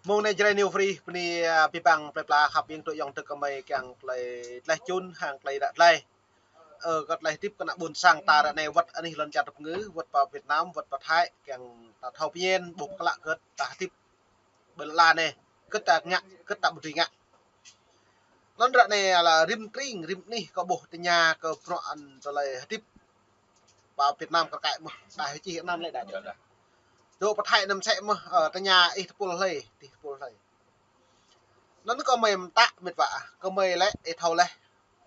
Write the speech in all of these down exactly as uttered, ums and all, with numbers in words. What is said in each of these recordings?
Mông anai Jrai New Free, bơni, a, abih bang plơi pla khăp ƀing tŭ yŏng tơ̆k kơmơi kiăng tơlơi tlaih čun hăng tơlơi ră tlaih. Ơ, kơ tlaih hơdip kơ ană ƀôn sang ta ră anai wơ̆t anih lŏn čar tơpơngư, wơ̆t pơ Việt Nam, wơ̆t pơ Thái, kiăng ta thâo pơñen, ƀuh pơklă kơ ta hơdip ƀơi lŏn anai, kơ ta ngă, kơ ta ƀu dưi ngă. Anŭn ră anai lĕ rĭm tring, rĭm anih kâo ƀuh tơña kơ bruă anŭn tơlơi hơdip pơ Việt Nam kơ kaĭ mơ̆n, đa hơčih anăn lĕ đa. Dŏ pơ Thái anăm sĕ mơ̆n, ơ, tơña ih tơpul hlơi, ih tơpul hlơi. Anŭn kơmơi mơtă mĕt wa, kơmơi lĕ, ih thâo laih.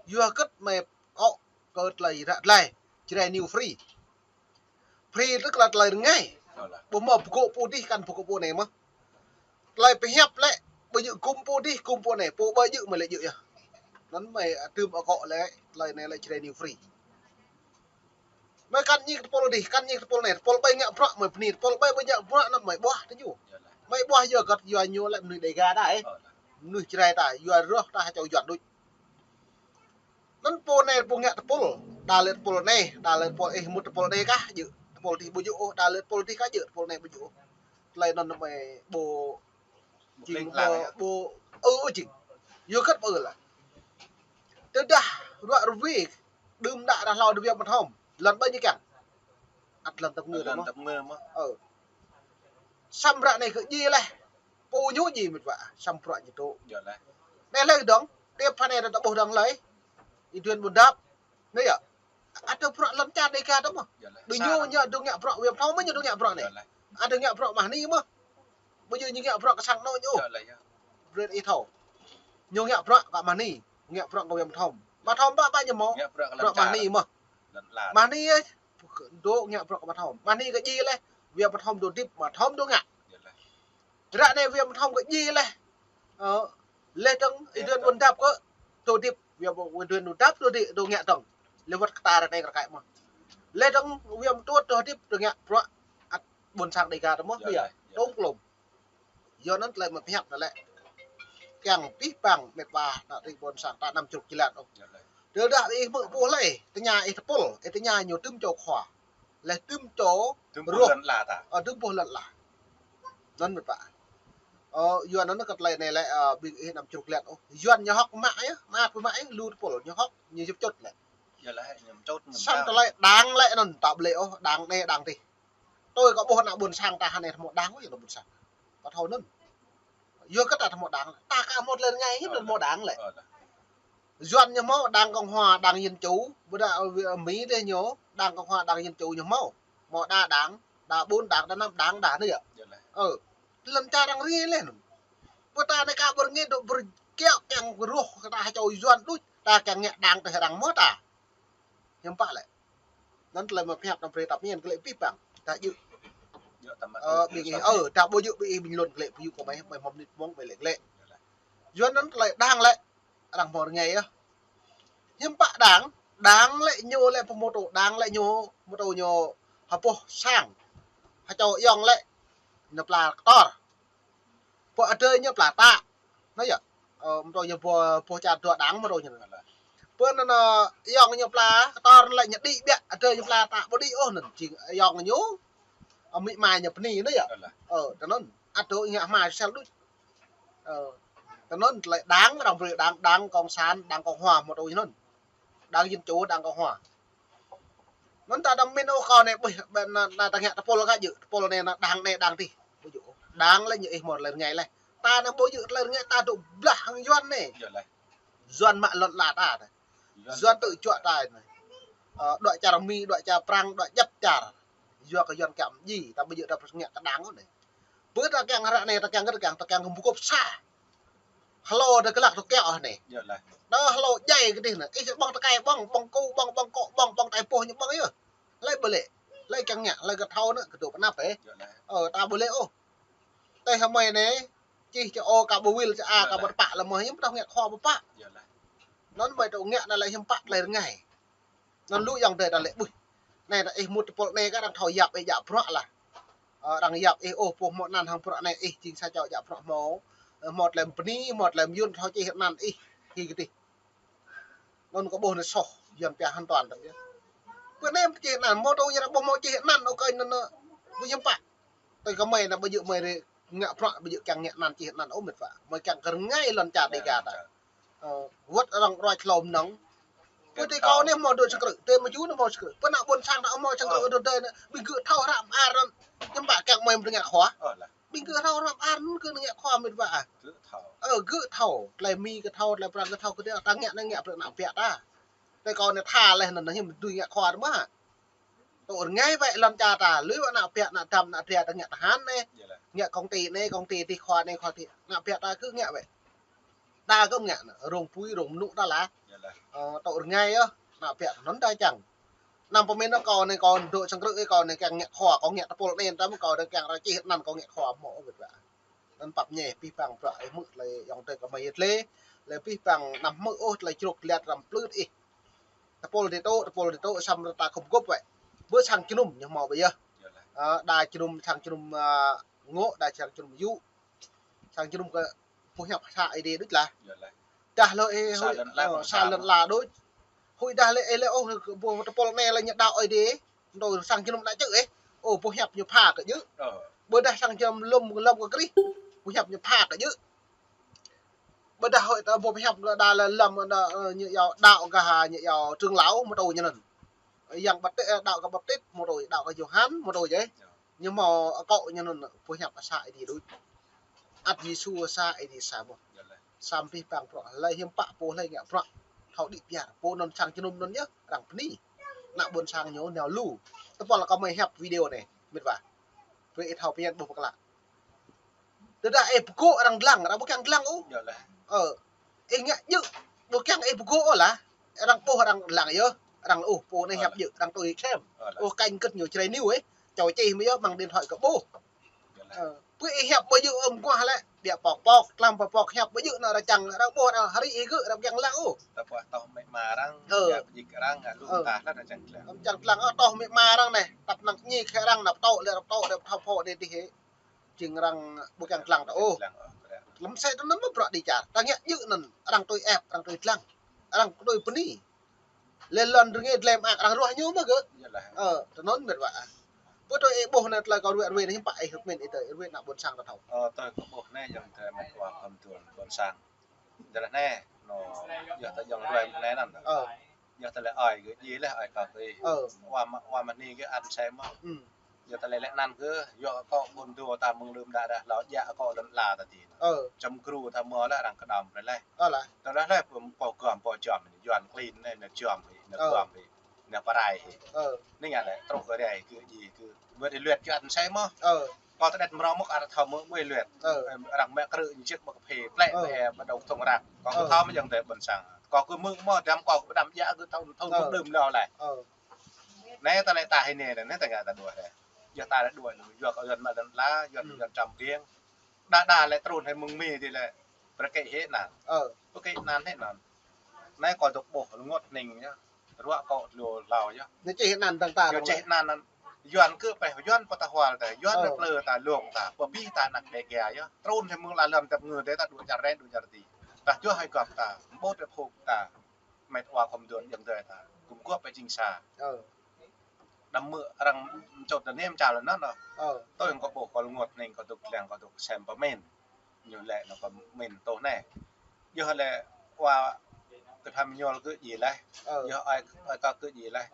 Yua hơget mơi akŏ kơ tơlơi ră tlaih, Jrai New Free. Free tức là tơlơi rơngai. Ƀu hmâo pơgŏ pô dih kăn pơgŏ pô anai mơ̆n. Tơlơi pơhiăp lĕ, ƀu djơ̆ gum pô dih, gum pô anai, pô ƀu djơ̆ mơi lĕ djơ̆ yơh. Anŭn mơi, a, tơm akŏ lĕ, tơlơi anai lĕ Jrai New Free. Mơi kăn ñik tơpul dih, kăn ñik tơpul anai, tơpul ƀai ngă bruă mơi bơni, tơpul ƀai ƀu ngă bruă anŭn mơi ƀuah tơ ñu. Mơi ƀuah yua hơget, yua ñu lĕ mơnuih Đêga đa, ơ. Mơnuih Jrai ta, yua rŏh ta hơčâo Yuan đôč. Anŭn pô anai pô ngă tơpul, đa lĕ tơpul anai, đa lĕ tơpul ih mŭt tơpul anai kah, djơ̆. Tơpul dih ƀu djơ̆ ôh, đa lĕ tơpul dih kah djơ̆, tơpul anai ƀu djơ̆ ôh. Tơlơi anŭn mơi ƀu, jing ƀu, ƀu, ơ, ơ, jing. Yua hơget ƀu ơ lah. Tơdah ruă rơwe, đưm đă đa hlâo đa Việt Nam thom, lŏn ƀai ñu kiăng. Ăt lŏn tơpơngư đa mơ̆n. Ơ. Samơ̆ ră anai kơ djai laih. Pô ñu djai mĕt wa, samơ̆ bruă ñu tŭ. Anai hlơi dơ̆ng, tiap pơ anai ta ƀuh dơ̆ng hlơi. Y Duen Bun Dap. Anai yơh. Ăt dŏ bruă lŏn čar Đêga đa mơ̆n. Ƀing ñu ñu dŏ ngă bruă Việt Nam thom mơ̆n ñu dŏ ngă bruă anai. Ăt dŏ ngă bruă mah ni mơ̆n. Ƀu djơ̆ ñu ngă bruă kơ sang anŏ ñu. Brơi ih thâo. Ñu ngă bruă kơ mah ni, ngă bruă kơ Việt Nam thom. Việt Nam thom ƀă ƀă ñu hmâo. Ngă bruă kơ lŏn čar. Bruă mah ni mơ̆n. Lŏn ala. Mah ni yơh. Dŏ ngă bruă kơ Việt Nam thom. Mah ni kơ djai laih. Việt Nam thom dŏ hơdip, Việt Nam thom dŏ ngă. Ră anai Việt Nam thom kơ djai laih. Ơ, laih dơ̆ng Y Duen Bun Dap kơ dŏ hơdip, Việt Nam, Y Duen Bun Dap dŏ hơdip, dŏ ngă dơ̆ng. Laih wơ̆t kơ ta ră anai kơ kaĭ mơ̆n. Laih dơ̆ng Việt Nam Tuăt dŏ hơdip, dŏ ngă bruă ăt ƀôn sang Đêga đa mơ̆n, yơh. Tŏng klôm. Yua anŭn tơlơi mơi pơhiăp anŭn lĕ. Kiăng abih bang mĕt wa ană tring ƀôn sang ta anăm črŭk jơlan ôh. Tơdah ih hmư̆ pô hlơi, tơña ih tơpul, ih tơña ñu tơm čô khua. Laih tơm čô rŏh. Tơm pô lŏn ala ta. Ơ, tơm pô lŏn ala. Anŭn mĕt wa. Ơ, yua anŭn kơ tơlơi anai lĕ, ơ, ƀing ih anăm črŭk jơlan ôh. Yuan ñu hŏk mă yơh, mă pơmă yơh, lu tơpul ñu hŏk, ñu jŭp čut lĕ. Samơ̆ tơlơi Đảng lĕ anŭn ta ƀu lĕ ôh, Đảng anai Đảng dih. Tui kâo ƀuh ană ƀôn sang ta hơnai tơ hmâo Đảng ôh, yua ană ƀôn sang. Kâo thâo anŭn. Yua kơ ta tơ hmâo Đảng, ta aka hmâo tơlơi rơngai hiư̆m tơ hmâo Đảng lĕ. Yuan ñu hmâo Đảng Cộng Hòa, Đảng Dân Chủ, ƀôdah Mi dih ñu, Đảng Cộng Hòa, Đảng Dân Chủ ñu hmâo. Hmâo đa đảng, đa ƀôn đảng, đa năm đảng đa anai yơh. Ơ, lŏn čar arăng rơngai laih anŭn. Ƀôdah ta anai aka ƀu rơngai dŏ ƀu kiăng rŏh kơ ta hơčâo Yuan đôč, ta kiăng ngă đảng tơ arăng mơ̆ ta. Hiư̆m pă lĕ. Anŭn tơlơi mơi pơhiăp anăm brơi ta pơñen kơ lĕ abih bang. Ta djơ̆. Ơ, ƀing ih, ơ, ta ƀu djơ̆ ƀing ih ƀing lŏn kơ lĕ, ƀu djơ̆ kơ mơi, mơi hmâo mơnit mông ƀing lĕ kơ lĕ. Yuan anŭn tơlơi Đảng lĕ, arăng hmâo rơngai yơh. Hiư̆m pă Đảng, Đảng lĕ ñu lĕ pơmôtô, Đảng lĕ ñu mơtô ñu hơpŏh sang. Hơčâo ayŏng lĕ, ñu pla kơtor. Pô adơi ñu pla tă. Anai yơh. Ơ, mơtô ñu pô, pô čar dua đảng mơtô ñu. Pô anŭn, ơ, ayŏng ñu pla kơtor lĕ ñu đĭ ƀiă, adơi ñu pla tă ƀu đĭ ôh anŭn. Jing ayŏng ñu, ơ, amĭ ama ñu bơni anai yơh. Ơ, tơ anŭn, ăt dŏ ngă hmua sel đôč. Ơ, tơ anŭn tơlơi đảng, arăng brơi đảng, đảng cộng sản, đảng cộng hòa mơtô ñu anŭn. Đảng Dân Chủ, đảng Cộng Hòa. Anŭn ta đăm min ôh kâo anai, ƀuh, ƀĕ anai, anai ta ngă tơpul kah djơ̆, tơpul anai, anai đảng anai đảng dih. Ƀu djơ̆ ôh. Đảng lĕ ñu ih hmâo tơlơi rơngai laih. Ta anai ƀu djơ̆ tơlơi rơngai, ta dŏ blah hăng Yuan anai. Yuan mă lŏn ala ta anai. Yuan tŭ juă ta anai. Ơ, đuaĭ čar Mi, đuaĭ čar Prăng, đuaĭ djăp čar. Yua kơ Yuan kiăng mơji, ta ƀu djơ̆ ta pơngă kơ đảng ôh anai. Ƀu ta kiăng ră anai, ta kiăng kơ, ta kiăng, ta kiăng kơ mơkŏp sa. Hlô ta glăk ta kiăng ôh anai. Tơ hlô djai kơ dih anai. Ih ƀơ̆ng tơkai ƀơ̆ng, ƀơ̆ng ku ƀơ̆ng, ƀơ̆ng kŏ ƀơ̆ng, ƀơ̆ng tai pô ñu ƀơ̆ng yơh. Hlơi ƀu lĕ. Hlơi kiăng ngă, hlơi kơ thâo anai, kơ dŏ pơ anăp ih. Ơ, ta ƀu lĕ ôh. Tơdah mơi anai, čih čơ ôh ka ƀu wil, čơ a ka ƀu tơpă lĕ mơi, hiư̆m pă ta ngă khua ƀu pă. Anŭn mơi dŏ ngă anai lĕ hiư̆m pă tơlơi rơngai. Anŭn lu ayŏng adơi ta lĕ ƀuh. Anai ta ih mŭt tơpul anai kah arăng thâo yap ih djă bruă lah. Ơ, arăng yap ih ôh pô hmâo anăn hăng bruă anai ih jing sa čô djă bruă hmâo. Ơ, hmâo tơlơi bơni, hmâo tơlơi mơyun thâo čih anăn ih. Hĭ kơ dih. Anŭn kâo ƀuh anai soh, Yuan pia hoàn toàn ta pia. Pơ anai pơčih anăn, mơtô ñu arăng ƀu hmâo čih anăn, ôkơi anŭn, ơ, ƀu hiư̆m pă. Tui kơ mơi anai ƀu djơ̆ mơi rê Ngă bruă ƀu djơ̆ kiăng ngă anăn čih anăn ôh mĕt wa. Mơi kiăng kơ rơngai lŏn čar Dega ta. Ơ, wơ̆t arăng ruai hlô mơnơ̆ng. Pơ tơ kâo anai hmâo dŏ sang krư̆, tơ mơ̆ ču anai hmâo sang krư̆. Pơ anăp ƀôn sang ta hmâo sang krư̆ dŏ dơi anai. Ƀing gơ̆ thâo hră mơar anŭn. Ñăm ƀă kiăng mơi mơ̆ng ngă khua. Ƀing gơ̆ thâo hră mơar anŭn kơ ngă khua mĕt wa ah. Ơ, gơ̆ thâo. Tơlơi Mi gơ̆ thâo, tơlơi Prăng gơ̆ thâo, kơ ta ngă anai ngă bruă anăp biă ta. Tơ kâo anai tha laih anŭn hiư̆m dưi ngă khua mơ̆. Tŏ rơngai wơ̆t lŏn čar ta, lui wơ̆t anăp biă, anăp dăm, anăp dra ta ngă tơhan anai. Ngă công ty anai, công ty adih, khua anai, khua adih. Anăp biă ta kơ ngă wơ̆t. Ta kơ ngă anai, rông apui, rông mơnŭ ta lah. Ơ, tŏ rơngai yơh, anăp biă anŭn ta čang. Anăm pơmĭn kâo anai, kâo dŏ sang krư̆, kâo anai kiăng ngă khua, kâo ngă tơpul anai, tơdah kâo anai kiăng ră čih anăn kâo ngă khua mơ̆ wơ̆t wa. Anŭn pap ñe, pih păng bruă ih hmư̆ tơlơi ayŏng adơi kơ mơi yơh tơlơi. Lĕ pih păng anăm hmư̆ ôh tơlơi čruk tơlĕt răm plưt ih. Tơpul dih tŏ, tơpul dih tŏ, samơ̆ ta khŏm gŏp wơ̆t. Ƀơi sang jơnum ñu hmâo ƀơi yơh. Ơ, đa jơnum, sang jơnum, ơ, ngŏ, đa sang jơnum yŭ. Sang jơnum kơ pô hiăp sa Ơi Adai đôč lah. Dah lơ ê, sa lŏn ala đôč. Huĭ dah lĕ ê lĕ ôh, pô tơpul anai lĕ ñu đaŏ Ơi Adai. Mơ̆ tui sang jơnum đa čư̆ ê. Ơ, pô hiăp ñu pha kơ djơ̆. Ƀôdah sang jơnum lŏm, lŏm kơ Krist. Pô hiăp ñu pha kơ djơ̆. Ƀôdah hơi ta pô hiăp đa lĕ lŏm đa, ơ, ñu yua đaŏ kơ ha, ñu yua trưởng lão mơ̆ tui ñu anŭn. Yang Baptis, ơ, đaŏ kơ Baptis mơ̆ tui, đaŏ kơ Yôhan mơ̆ tui yơh. Ñu hmâo akŏ ñu anŭn pô hiăp sa Ơi Adai đôč. Ăt Yêsu sa Ơi Adai sa mơ̆. Samơ̆ pih păng bruă, hlơi hiư̆m pă pô hlơi ngă bruă. Thâo đĭ biă, pô anŭn sang jơnum anŭn yơh, arăng bơni. Anăp ƀôn sang ñu nao lu. Tơpul kơ mơi hiăp video anai, mĕt wa. Brơi ih thâo pơñen ƀuh pơklă. Tơdah ih pơgŏ arăng lăng, arăng ƀu kiăng lăng ôh. Ơ, ih ngă djơ̆, ƀu kiăng ih pơgŏ ôh lah. Arăng ƀuh arăng lăng yơh, arăng ôh, pô anai hiăp djơ̆, arăng tui xem. Ôh, kênh kơ̆t ñu čơrai niu ê. Čô čih mơ̆ yơh, mơ̆ng điện thoại kơ ƀuh. Ơ, pơ ih hiăp ƀu djơ̆ ôh mơguah lĕ, biă pŏk pŏk, tlam pŏk pŏk hiăp ƀu djơ̆ anŭn arăng čang, arăng ƀuh arăng hơri ih gơ̆, arăng kiăng lăng ôh. Ta ƀuh tŏh mĕ ma arăng, ơ, ƀu djơ̆ arăng, lu ta lah arăng čang lăng. Arăng čang lăng, ơ, tŏh mĕ ma arăng anai, tăp năng ñi kơ arăng năp tŏ, lĕ năp tŏ, lĕ thâo pô anai dih ê. Jing arăng ƀu kiăng lăng ta ôh. Lăm sĕ tơ anŭn mơ̆ bruă đĭ čar. Ta ngă djơ̆ anŭn, arăng tui ĕp, arăng tui lăng. Arăng tui bơni. Lĕ lŏn rơngai dlem ak arăng ruah ñu mơ̆ gơ̆. Ơ, tơ anŭn mĕt wa. Pơ tui ih ƀuh anai tơlơi kâo ruai ruai anai hiư̆m pă ih hơmĭn ih tơ, ruai anăp ƀôn sang ta thâo. Ơ, tui kâo ƀuh anai yơh tơ mĕt wa khŏm tuan ƀôn sang. Tơlơi anai, anŏ, yơh ta yŏng ruai anai anŭn. Ơ. Yơh tơlơi ơi gơ̆ djai laih ơi kơ ih. Ơ. Wa mă, wa mă anai gơ̆ ăn sai mơ̆. Yơh tơlơi lĕ anăn gơ̆, yơh akŏ ƀôn dua ta mơ̆ng lơ̆m đa đa, lŏ djă akŏ lŏn ala ta ti. Ơ. Čăm gru ta mơ̆ laih arăng kơđăm brơi laih. Ơ lah. Tơlơi laih pơm pô gom pô čăm, Yuan klin anai, anai čăm, anai gom, anai pơrai. Ơ. Anai ngă lĕ, truh kơ rai, gơ̆ djai, gơ̆. Ƀu djơ̆ luet gơ̆ ăn sai mơ̆. Ơ. Kâo tơđet mrâo mơ̆ arăng thâo mơ̆ ƀu luet. Ơ. Arăng mă krư̆ ñu čĕk ƀă kơphê, plĕ ƀă, ƀă dŏ thŏng răk. Kâo kơ thâo mơ̆ yơh tơ ƀôn sang. Kâo kơ mơ̆ mơ̆, dăm kâo kơ pơđăm djă gơ̆ thâo, thâo mơ̆ đưm lâo laih. Ơ. Anai ta lĕ ta hĭ anai, anai ta ngă ta đuaĭ anai. Yơh ta lĕ đuaĭ anai, yua kơ Yuan mă lŏn ala, Yuan, Yuan čăm kiăng. Đa đa lĕ trŭn hĭ mơ̆ng Mi dih lĕ, brơi kĕ hĭ anăn. Ơ. Brơi kĕ anăn hĭ anăn. Anai kâo dŏ ƀuh rơngot hning yơh. Ruă kâo lu hlâo yơh. Anai čih anăn dăng ta. Yơh dăng čih anăn anăn. Yuan kơ pĕ, Yuan pơtah hual ta, Yuan plư ta, lông ta, pơbĭ ta anăk Dega yơh. Trŭn hĭ mơ̆ng la lăm tăp ngư dih ta dua čar rai, dua čar ti. Ta juă hĭ gŏp ta, ƀôdah phŭk ta. Mĕt wa khŏm tuan yŏng dơi ta. Gum gŏp pĕ jing sa. Ơ. Đăm mơ̆ arăng čŏt ta nem čal anăn anŏ. Ơ. Tui kâo ƀuh kâo rơngot hning kâo dŏ lăng kâo dŏ sem pơmĭn. Ñu lĕ anŏ pơmĭn tŏ anai. Yơh lĕ wa kơ tham nhol gơ̆ djai laih. Ơ. Yơh ơi, ơi kơ gơ̆ djai laih.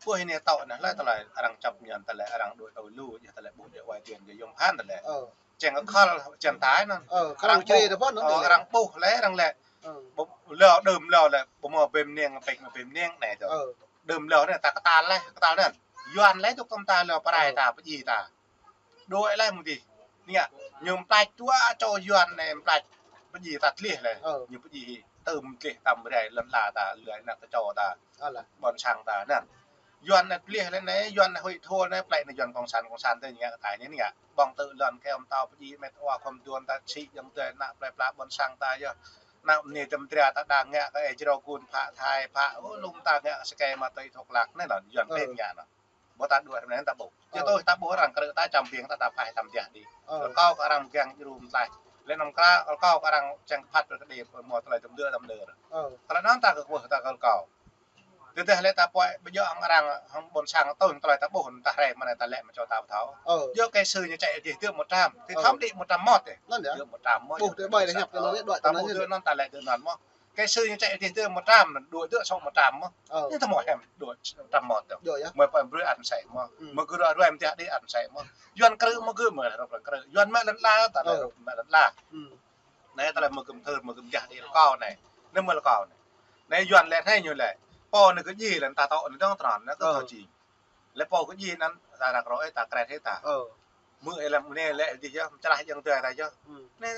Ƀuh anai tŏ anai laih tơlơi arăng čăm ñăn tơlơi arăng đuaĭ tui lu, yơh tơlơi ƀuh djơ̆ wai tiên gơ̆ yŏng phăn tơlơi. Ơ. Čang kơ khăl čang tai anŭn. Ơ, arăng ƀuh, arăng ƀuh laih arăng lĕ. Ơ. Ƀu lâo đưm lâo lĕ, ƀu mơ̆ bêm niêng, pĕk mơ̆ bêm niêng anai tơ. Ơ. Đưm lâo anai ta kơtal laih, kơtal anŭn. Yuan laih dŏ tơm ta lâo pơrai ta, pơdjai ta. Đuaĭ laih mơ̆ng dih. Anai ngă, ñu mơplăč dua čô Yuan anai mơplăč. Pơdjai ta tơlih laih. Ơ. Ñu pơdjai hĭ. Tơm tơlih tăm rai lŏn ala ta, lơi anăk ta čô ta. Ơ lah. Ƀôn sang ta anŭn. Yuan anai tơlih laih anai, Yuan anai huĭ thul anai, plĕ anai Yuan cộng sản, cộng sản tơ ñu ngă kơ tai anai ngă. Ƀơ̆ng tơ̆ lŏn kơ ăm tao pơdjai mĕt wa khŏm tuan ta sĭ yŏng dơi anăk plơi pla ƀôn sang ta yơh. Anăk mơni tơm dra ta đang ngă kơ ê jrao gun phă thai phă, ơ, lŏm ta ngă kơ sơkê ma tơi thŏk lăk anai lŏn Yuan pĕn ngă anŭn. Ƀu ta đuaĭ anai ta ƀuh. Yơh tui ta ƀuh arăng krư̆ ta čăm biêng ta ta phaih tăm djah dih. Rơkâo kơ arăng mơgang djru mơtlaih. Lĕ anăm kră, rơkâo kơ arăng čang phat brơi kơ đe, mơ̆ tơlơi tơm dơ tơm dơ. Tơlơi anŭn ta kơ kwưh ta kơ rơkâo. Tơdah lĕ ta pơhiăp ƀu djơ̆ hăng arăng hăng ƀôn sang tơl tơlơi ta ƀuh ta hrĕ mơ̆n ta lĕ mă čô ta pơthâo. Ơ. Yua kơ sư ñu čĕ dih tơ̆ mơtam. Tơ̆ Ơ. Thăm đih mơtam mơ̆t. Anŭn yơh. Tơ̆ mơtam mơ̆t. Ƀuh tơ̆ ƀai lĕ hiăp tơ̆ anŭn lĕ đuaĭ tơ̆ anŭn yơh. Tơ̆ anŭn ta lĕ tơ̆ anŭn mơ̆n. Kơ sư ñu čĕ dih tơ̆ mơtam, đuaĭ tơ̆ sŏ mơtam mơ̆n. Ơ. Ñu tơ̆ mơ̆ hiam đuaĭ mơtam mơ̆n tơ̆. Yơh yơh. Mơ̆ pơm brơi ăn sĕ mơ̆n. Ư. Mơ̆ gơ̆ ruai mơ̆ tih đih ăn sĕ mơ̆n. Yuan krư̆ mơ̆ gơ̆ mơ̆ rŏk lăng krư̆. Yuan mă lŏn la ta lĕ Ơ. Rŏk mă lŏn la. Ư. Anai ta lĕ mơ̆ gơ̆m thơr mơ̆ gơ̆m jah đih rơkâo anai. Anai mơ̆ rơkâo anai. Anai Yuan lĕ anai ñu lĕ. Pô anai kơ djai lĕ ta tŏ anai dong tơnăn anai kơ Ơ. Thâo jing. Lĕ pô kơ djai anŭn ta răng rŏk ih ta kret ih ta. Ơ. Mơ̆ ih lĕ mơ̆ anai lĕ dih yơh, mơčrah jăng tui ta yơh. Ư. Anai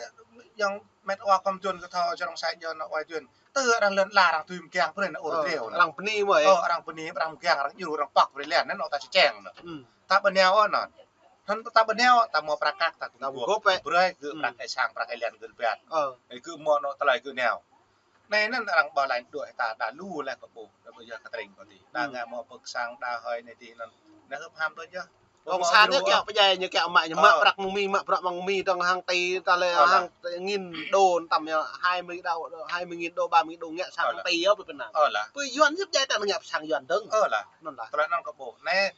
yơh met wa khŏm tuan kơ thâo čơrŏng sai jơ̆ anŭn oai tuan. Tơ̆ arăng lŏn la arăng tui mơkiăng brơi anŭn ur Ơ. Triu anŭn. Arăng bơni mơ̆ ih. Ơ, arăng bơni, arăng mơkiăng, arăng djru, arăng pŏk brơi lĕ anŭn ta čơčeng anŭn. Ư. Ta ƀu nao anŭn. Anŭn ta ƀu nao, ta mơ̆ prăk kăk ta kơkuh. Ta kơkuh pĕ. Brơi gơ̆ Ư. Prăk ih sang, prăk ih liăn gơ̆ biă. Ơ. Ih gơ̆ mơ̆ anŭn tơlơi gơ̆ nao. Anai anŭn arăng ƀu laĭ đuaĭ ta đa lu lĕ kơ ƀuh, đa ƀu yơh kơ tring kơ tih. Đa Ư. Ngă mơ̆ pơ̆k sang, đa hơi anai tih anŭn. Anai hưp ham đôč yơh. Ơ, ƀu pơsat mơ̆ yơh, kiăng pơdjai ñu kiăng mă, ñu mă Ơ. Prăk mơ̆ng Mi, mă prăk mơ̆ng Mi dong hăng tih, ta lĕ Ơ, hăng tih ngin đô, tăm yơh, hai mươi đô, hai mươi nghìn đô, ba mươi đô ngă sang Ơ, hăng tih yơh, ƀu pơnang. Ơ lah. Ƀu Yuan yơh pơdjai ta ngă sang Yuan dong. Ơ lah. Anŭn lah. Tơlơi anŭn kơ ƀuh. Anai,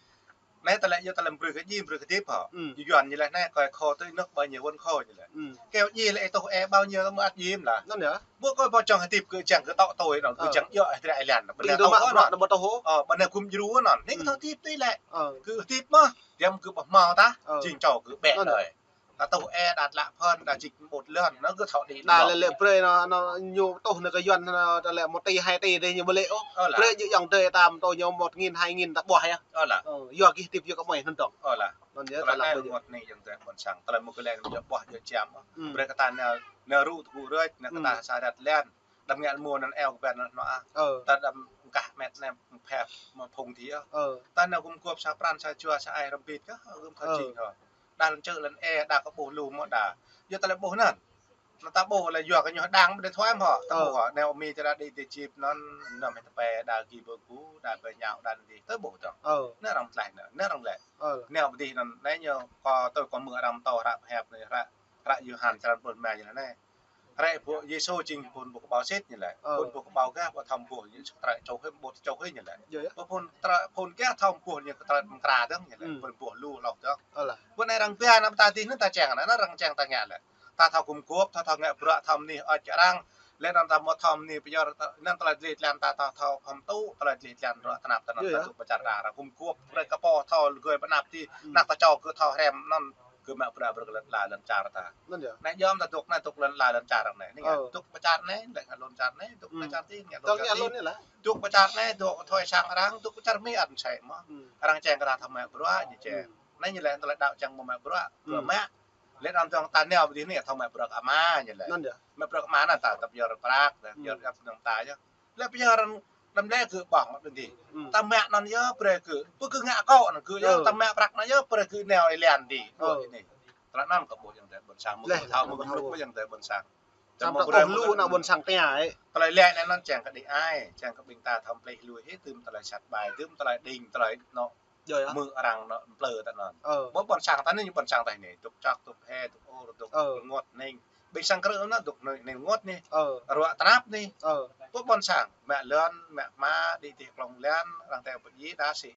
anai ta lĕ yua ta lĕ brơi kơ djai, brơi kơ hơdip hŏ. Ư. Yuan ñu lĕ anai kơ khŏ tui anŭn ƀu ñu wơ̆n khŏ ñu lĕ. Ư. Kơ djai lĕ ih tŏ ih ƀu ñu tơ̆ mơ̆ ăt djai mơ̆n lah. Anŭn yơh. Ƀu kơ ƀu čŏng hơdip kơ čang kơ tŏ tui anŭn, kơ Ơ. Čang yua ih drơi ih liăn. Ƀu Ƀing nao dong tŏ mă anŭn. Brơi anŭn ƀu tŏ hŏ. Ơ, ƀu nao gum djru anŭn. Anai kơ Ư. Thâo hơdip tui lĕ. Ơ. Kơ hơdip mơ̆, tiăm kơ ƀu hmâo ta, Ơ. Jing čô kơ ƀĕ Anŭn. Đơi. Ta tŏ ih đa tlă phơn, đa jik ƀut lŏn, anŭn kơ thâo đĭ Đa anŭn. Lĕ lĕ brơi anŭn, anŭn ñu tŏ anŭn kơ Yuan anŭn, ta lĕ một tỉ hai tỉ dih ñu ƀu lĕ ôh. Ơ lah. Brơi djơ̆ yŏng tơi ta mơ̆ tŏ ñu một nghìn hai nghìn ta ƀuh yơh. Ơ lah. Ơ, yua kơ hơdip yua kơ mơi anŭn dong. Ơ lah. Anŭn yơh, tơlơi ta lăng anai ƀu djơ̆. Mơ̆ anai yơh tơlơi ƀôn sang. Tơlơi mơ̆ kơ lĕ ñu ƀuh yơh čiăm. Ư. Brơi kơ ta nao, nao rŭ tơgŭ rơč, nao kơ ta Ư. Sa rĕt liăn. Đăm ngă mơ̆ anŭn eo kơ ƀĕ anŭn hnoh ah. Ơ. Ta đăm kah met nem phep mơ̆ phung dih ah. Ơ. Ta nao gum guôp sa pran sa jua sa ai rơmbit kơ, gum thâo Ơ. Jing hŏ. Đa lŏn čư̆ lŏn ih, đa kơ ƀuh lu mơ̆ đa. Yua ta lĕ ƀuh anŭn. Anŭn ta ƀuh lĕ yua kơ ñu đang ƀơi điện thoại mơ̆. Ta Ơ. Ƀuh hŏ, nao Mi ta đa đĭ ti jip anŭn, anŭn hơmĕt tơpĕ đa gih ƀơi gu, đa ƀơi ñao đa anŭn dih. Ta ƀuh dong. Ơ. Anŭn arăng tlaih anŭn, anŭn arăng lĕ. Ơ. Nao ƀơi dih anŭn, anai ñu kơ tui kơ mơ̆ arăng pơtô hră pơhiăp anai, hră, hră Yôhan črăn pluh rơma ñu lĕ anai. Hrĕ ƀuh Yêsu jing phŭn ƀuh kơƀâo sĭt ñu lĕ. Ơ. Phŭn ƀuh kơƀâo gah ƀu thâo ƀuh ñu sơkrai čô hĭ ƀuh čô hĭ ñu lĕ. Yơh, yơh. Ƀuh phŭn tra-, phŭn gah thâo ƀuh ñu kơtrai mơkra dong ñu lĕ. Ư. Phŭn ƀuh lu lŏh dong. Ơ lah. Ƀuh anai arăng ƀiă anŭn ta dih anŭn ta čang anŭn, anŭn arăng čang ta ngă lĕ. Ta thâo gum guôp, ta thâo ngă bruă thâo mơni ôč arăng. Lĕ anŭn ta mơ̆ thâo mơni pơyơr, anŭn tơlơi dleh dlan ta thâo, thâo khŏm tŭ, tơlơi dleh dlan bruă tơnap tơnăn Yơh, ta yơh. Dŏ pơčar arăng. Gum guôp, brơi kơ pô thâo gơ̆ pơnap dih, Ư. Anăp ta čô gơ̆ thâo hrĕm anŭn. Gơ̆ mă bruă brơi kơ lŏn la lŏn čar ta. Anŭn yơh. Anai jŏm ta dŏ anai dŏ lŏn la lŏn čar anai. Anai Ơ. Dŏ pơčar anai, lĕ lŏn čar anai, dŏ Ư. Pơčar dih, anai Tơl lŏn ngă čar lŏn dih. Anai lah. Dŏ pơčar anai, dŏ thâo sang arăng, dŏ pơčar Mi ăn sĕ mơ̆. Ư. Arăng čang kơ ta thâo mă bruă, ñu čang. Ư. Anai ñu lĕ tơlơi đaŏ čang mơ̆ mă bruă, Ư. Bruă mă. Lĕ anŭn dong ta nao ƀơi dih anai thâo mă bruă kơ Ama ñu lĕ. Anŭn yơh. Mă bruă kơ Ama anŭn ta, ta pơyơr prăk, ta Ư. Pơyơr ăp anŭn ta yơh. Lĕ pơyơr anŭn đăm lĕ gơ̆ ƀơ̆ng ƀơi dih. Ư. Ta mă anŭn yơh brơi gơ̆. Ƀu gơ̆ ngă akŏ anŭn gơ̆ yơh. Ơ. Ta mă prăk anŭn yơh brơi gơ̆ nao ih liăn dih. Ơ. Ƀuh anai. Tơlơi anŭn kơ ƀuh ayŏng adơi ƀôn sang. Lĕ, mơ̆ thâo mơ̆ mơ̆ ayŏng adơi ƀôn sang. Samơ̆ brơi mơ̆ lu ană ƀôn sang tơña ih. Tơlơi lĕ anai anŭn čang kơ đĭ ai, čang kơ ƀing ta thâo plih lui hĭ, tơm tơlơi sat ƀai, tơm tơlơi đing, tơlơi anŏ Yơh, yơh. Mơ̆ arăng anŏ plư ta anŭn. Ơ. Ƀơi ƀôn sang ta anai, ƀôn sang ta anai, dŏ čŏk, dŏ hê, dŏ ur, dŏ Ơ. Rơngot ning. Ƀing sang krư̆ anŭn dŏ ning, ning rơngot ning. Ơ. Ruă tơnap ning. Ơ. Ƀơi ƀôn sang, mă lŏn, mă hma, đĭ dih klŏng lŏn, arăng tơl pơjing đa sĭ.